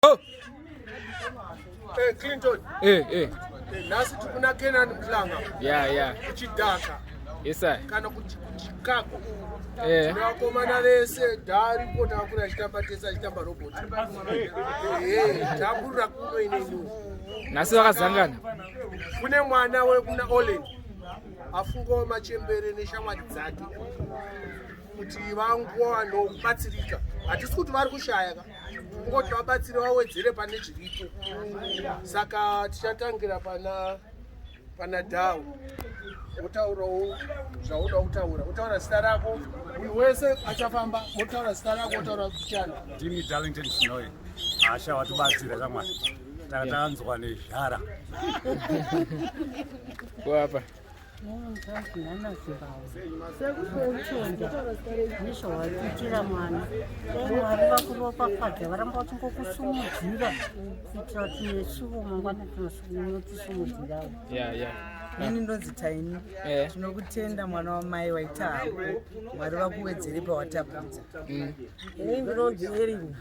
Oh. Eh, Clinton. Eh, eh. Eh, nhasi tiri kuna Kenan Mhlanga. Yeah. Kuchidhaka. Yes sir. Kana kuChicago. Eh. Tine vakomana vese dharipo takakura achitamba tese achitamba robot. Eh, takurira kuno ineni. Nhasi vakazangana. Kune mwana wekuna Olen afungawo machembere neshamwari dzake kuti vangowana kubatsirika. Hatisi kuti vari kushaya ka. Kungoti vabatsire vawedzere pane zviripo. Saka tichatangira pana Dhau. Wotaurawo zvaunoda kutaura. Wotaura zita rako. Munhu wese achafamba, wotaura zita rako, wotaura kuchana. Ndini Darlington Sinoe. Asha watibatsira shamwari. Taka tanzwa nezhara. Kuapa. Sekutenda nezvawatiitira mwana, dai Mwari vakuropafadza varamba vachingokusumudzira kuitira kuti nesuwo mangwana unotisumudzirawo. Yeah. Ini ndonzi Taini. Tinokutenda mwana wamai waita hako. Mwari vakuwedzere pawatapudza. Ini ndinonzi Erina.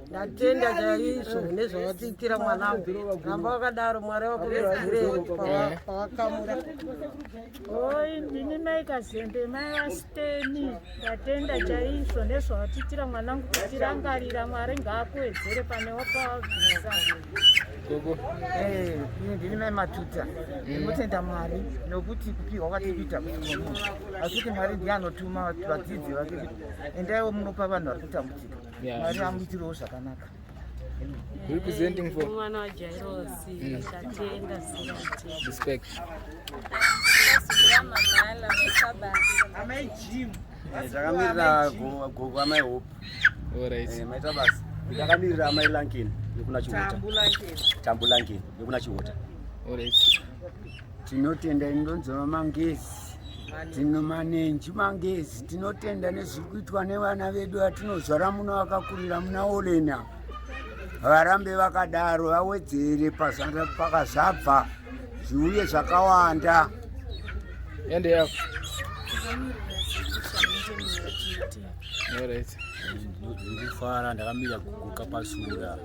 Ndatenda chaizvo nezvawatiitira mwanangu. Ramba wakadaro, Mwari vakuwedzere pawakamura. Oi, ndini mai Kazembe, mai vaSiteni. Ndatenda chaizvo nezvawatiitira mwanangu, kutirangarira. Mwari ngaakuwedzere pane wapawabvisa. Gogo. Ini ndini mai Matuta. Ndinotenda Mwari nokuti kupiwa kwatiri kuita kuti munhu. Asi kuti Mwari ndiye anotuma vadzidzi vake kuti endaiwo munopa vanhu vari kutambudzika. Mwari amuitirewo zvakanaka. Representing for mwana waJairosi. Ndatenda singatenda. Respect. Amai Jim. Takamirira gogo amai Hope. All right. Maita basa. Takamirira amai Lankin nekuna Chiwota. Tambu Lankin nekuna Chiwota. All right. Tinotenda, indonzwa Mangezi. Tino manenji Mangezi, tinotenda nezviri kuitwa nevana vedu vatinozvara muno vakakurira muna Olena. Varambe vakadaro, vawedzere pakazvabva, zviuye zvakawanda. Ende yako. All right. Ndikufara ndakamira kuguka pasura.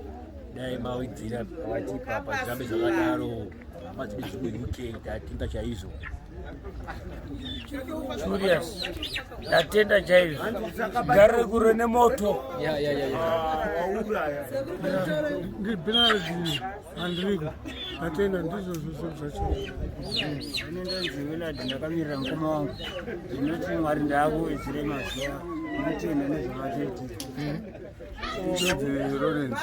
Dai mawedzera pawatipa pazvirambe zvakadaro. Hama dzedu dziri kuUK tatenda chaizvo. Julius, ndatenda chaizvo. Garire kure nemoto. Yeah. Ndibhinardi Andriko, ndatenda, ndizvo zvose zvacho. Ini ndonzi Willard, ndakamirira mukoma wangu. Ndinoti Mwari ndaakuwedzere mazuva. Ndinotenda nezvavatoitira. Ndonzi Lawrence,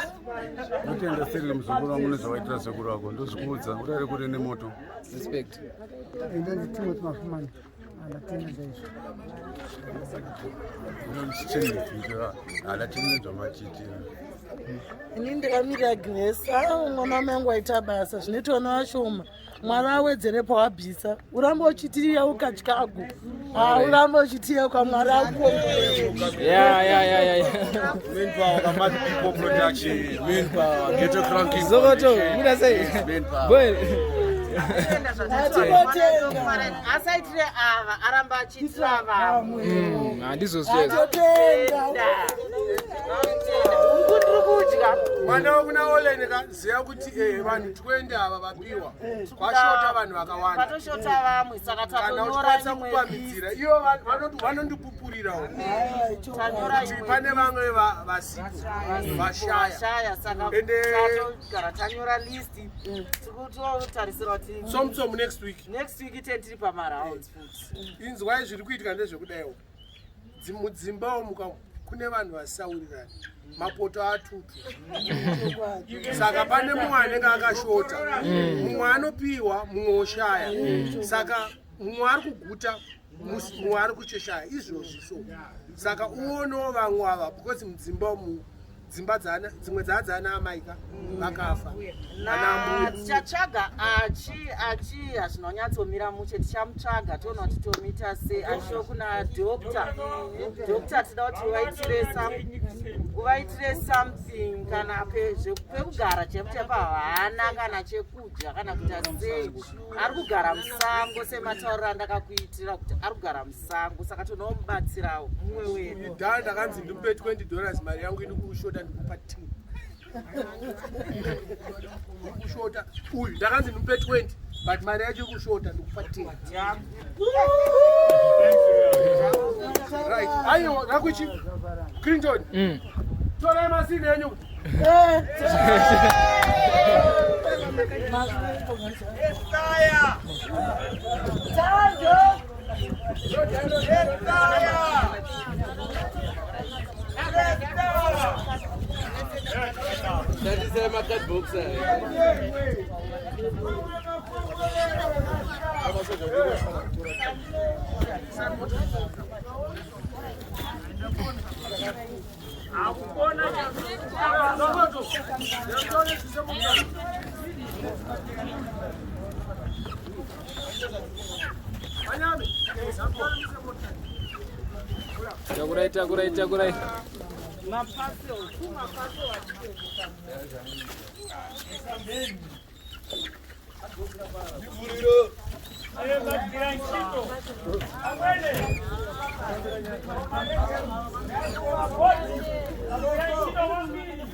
ndotenda Cyril muzukuru wangu nezvawaitira sekuru wako. Ndozvikuudza, urare kure nemoto. Respect. Ndonzi Timothy Mafumani. Ndatenda chaizvo. Ndonzi hadatenda zvamatiitira. Ini ndakamirira Grace. A, mwana wangu waita basa zvinoitwa nevashoma. Mwari awedzere pawabvisa, urambe uchitiyeuka Chicago, urambe uchitiyeuka. Mwari akukomborere. Yeah. Manpower, Kamati People Production, Manpower, Ghetto Cranking. Zokoto, muda sei? Boy. Asaitire ava, aramba achiitira vamwe. Handizvo zvese. Huku ndiri kudya. Mwana wekuna Olen ka, ziva kuti vanhu 20 ava vapiwa, kwashota vanhu vakawanda. Patoshota vamwe, saka Kana tatonyora uchikwanisa imwe. kupamhidzira ivo vanondipupurirawo Tanyora kuti imwe. pane vamwe vasipo vashaya. Vashaya, saka tatogara tanyora list, tikutotarisira kuti Somtsom next week. Next week te tiri pamarounds futi. Inzwai, zviri kuitika ndezvekudaiwo. Mudzimba umu kune vanhu vasawirirani, mapoto atutu, saka pane mumwe anenge akashota, mumwe anopiwa, mumwe oshaya. Saka mumwe ari kuguta, mumwe ari kucheshaya izvozvi. So saka uonewo vamwe ava, because mudzimba umu dzimba dzimwe dzaa dzana amaika vakafa, ana mbuya. Tichatsvaga achi hazvinonyatsomira mushe. Tichamutsvaga toona kuti tomuita sei. Asho kuna doctor, tida kuti uvaitire something, kana pekugara chaipo chaipo havana, kana chekudya, kana kuita sei. Ari kugara musango, sematauriro andakakuitira kuti ari kugara musango, saka tonomubatsirawo mumwe wedu. Dhaa ndakanzi ndimupe $20, mari yangu iri kushota, ndikupa 2. Ikushota uyu ndakanzi ndimupe 20 but mari yacho ikushota ndikupa 10. Right, aiwa rakuchi Clinton. Torai masini enyu. Shandisai macardbox aya. Takurai, takurai, takurai.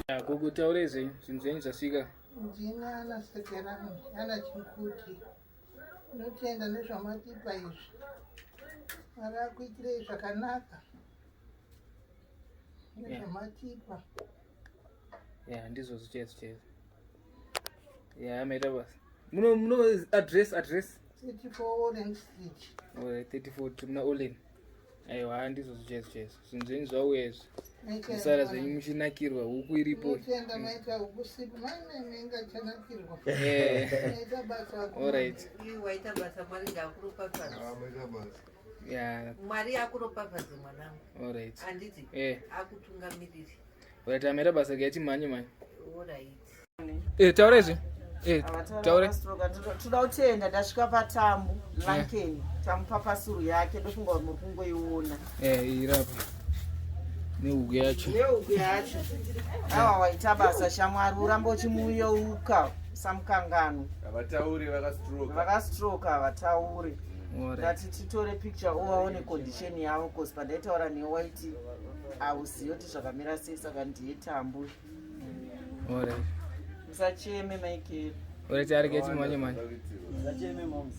Ya, Gogo taurai zvenyu, zvinhu zvenyu zvasvika. Ndini ana sekerani ana chinkuti ndinotenda nezvamatipa izvi. Mwari akuitirei zvakanaka nezvamatipa. Ya, ndizvozvo chaizvo chaizvo. Ya, maita basa. Muno muno address address. 34 Orange Street. Alright, 34 tiri muna Olen. Aiwa, ndizvozvo chaizvo chaizvo. Zvinhu zvenyu zvauya izvi. Maita Musara basa. zvenyu muchinakirwa, huku iripo. Ndinotenda maita hukusipo maimaimenga chanakirwa. Eh. Maita basa. Alright. Iwe waita basa Mwari ngaakuropafadze. Ya, Mwari akuropafadze mwanangu. alright. Handiti? Eh. Akutungamiriri. Alright, amaita basa regai timhanye mhanye. Alright. Eh, taurai zve. Eh, taurai. Toda kutenda tasvika paTambu Lankeni tamupa pasuru yake ndofunga kuti muri kungoiona. Eh, irapa. Nehuku yacho. Nehuku yacho. Awa waita basa shamwari urambe uchimuyeuka usamukanganwa. Havatauri vakastroka. Vakastroka havatauri. Alright. Ngati titore picture uvaone condition yavo cause pandaitaura newe waiti hauzivi kuti zvakamira sei saka ndiye Tambu. Alright. Musacheme Michael. Alright, arege timhanye mhanye. Musacheme moms.